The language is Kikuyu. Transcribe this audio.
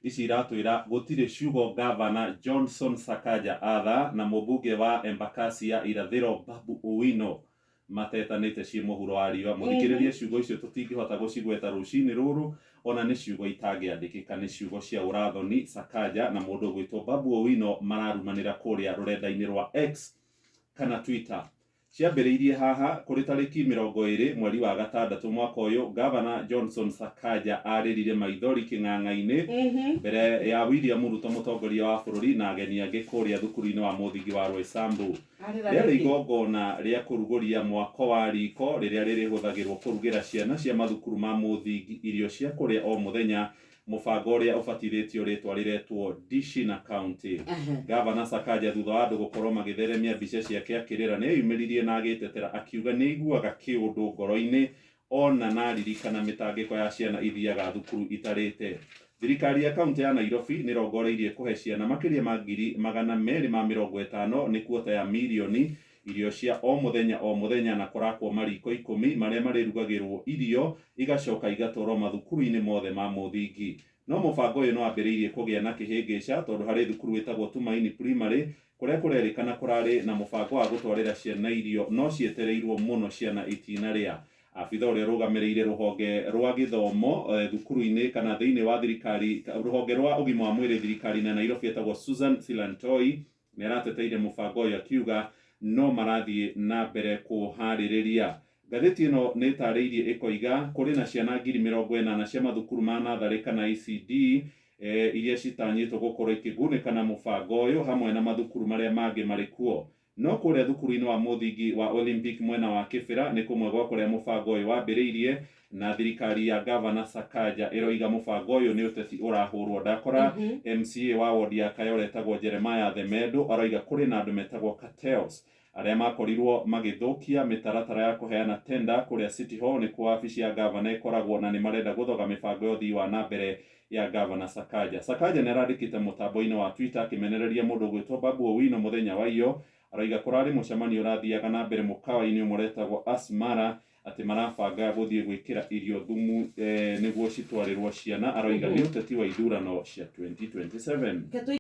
Ici iratwĩra gũtirĩ ciugo Gavana Johnson Sakaja Atha na mũmbunge wa Embakasi ya Irathĩro Babu Owino matetanĩte ciĩ mũhuro wa riũa. Mũthikĩrĩrie ciugo icio tũtingĩhota gũcigweta rũcinĩ rũrũ ona nĩ ciugo itangĩandĩkĩka, nĩ ciugo cia ũrathoni. Sakaja na mũndũ ũgwĩtwo Babu Owino mararumanĩra kũrĩa rũrenda-inĩ rwa X kana Twitter. Ciambĩrĩirie haha, kũrĩ tarĩki 20 mweri wa gatandatũ mwaka ũyũ, Gavana Johnson Sakaja arĩrire maithori kĩng'ang'a-inĩ mbere ya William Ruto mũtongoria wa bũrũri na ageni angĩ kũrĩa thukuru-inĩ wa mũthingi wa Roysambu. Arĩra Rĩarĩ nĩkĩ? igongona rĩa kũrugũria mwako wa riko rĩrĩa rĩrĩhũthagĩrwo kũrugĩra ciana cia mathukuru ma mũthingi irio cia kũrĩa o mũthenya, mũbango ũrĩa ũbatithĩtio rĩtwa rĩretwo Dishi na County. Gavana Sakaja thutha wa andũ gũkorwo magĩtheremia mbica ciake akĩrĩra nĩ eyumĩririe na agĩtetera akiuga nĩ aiguaga kĩũndũ ngoro-inĩ ona na aririkana mĩtangĩko ya ciana ithiaga thukuru itarĩte. Thirikari ya kaunti ya Nairobi nĩ ĩrongoreirie kũhe ciana makĩria ma 250,000 nĩ kuota ya mirioni irio cia o mũthenya o mũthenya na kũrakwo mariko 10 marĩa marĩrugagĩrwo irio igacoka igatwarwo mathukuru-inĩ mothe ma mũthingi. No mũbango ũyũ nĩ wambĩrĩirie kũgĩa na kĩhĩngĩca tondũ harĩ thukuru ĩtagwo Tumaini Primary kũrĩa kũrerĩkana kũrarĩ na mũbango wa gũtwarĩra ciana irio no cietereirwo mũno ciana itinarĩa. Abitha ũrĩa ũrũgamĩrĩire rũhonge rwa gĩthomo thukuru-inĩ kana thĩinĩ wa thirikari rũhonge rwa ũgima wa mwĩrĩ thirikari-inĩ ya Nairobi etagwo Susan Silantoi nĩ arateteire mũbango ũyũ akiuga no marathiĩ na mbere kũharĩrĩria. Ngathĩti ĩno nĩ ĩtarĩirie ĩkoiga kũrĩ na ciana 80,000 cia mathukuru ma natharĩ kana ECD iria citanyĩtwo gũkorwo ikĩgunĩka na mũbango ũyũ hamwe na mathukuru marĩa mangĩ marĩ kuo. No kũrĩa thukuru-inĩ wa mũthingi wa Olympic mwena wa Kĩbĩra nĩ kũmwe gwa kũrĩa mũbango ũyũ wambĩrĩirie na thirikari ya Gavana Sakaja ĩroiga mũbango ũyũ nĩ ũteti ũrahũrwo. Ndakora MCA wa wodi ya Kayole etagwo Jeremiah Themendo aroiga kũrĩ na andũ metagwo cartels arĩa makorirwo magĩthũkia mĩtaratara ya kũheana tenda kũrĩa City Hall nĩkuo wabici ya gavana ĩkoragwo na nĩ marenda gũthoga mĩbango ya ũthii wa na mbere ya Gavana Sakaja. Sakaja nĩ arandĩkĩte mũtambo-inĩ wa Twitter akĩmenereria mũndũ ũgwĩtwo Babu Owino mũthenya wa iyo aroiga kũrarĩ mũcemanio ũrathiaga na mbere mũkawa-inĩ ũmwe ũretagwo Asmara atĩ marabanga gũthiĩ gwĩkĩra irio thumu nĩguo citwarĩrwo ciana aroiga nĩ ũteti wa ithurano cia 2027.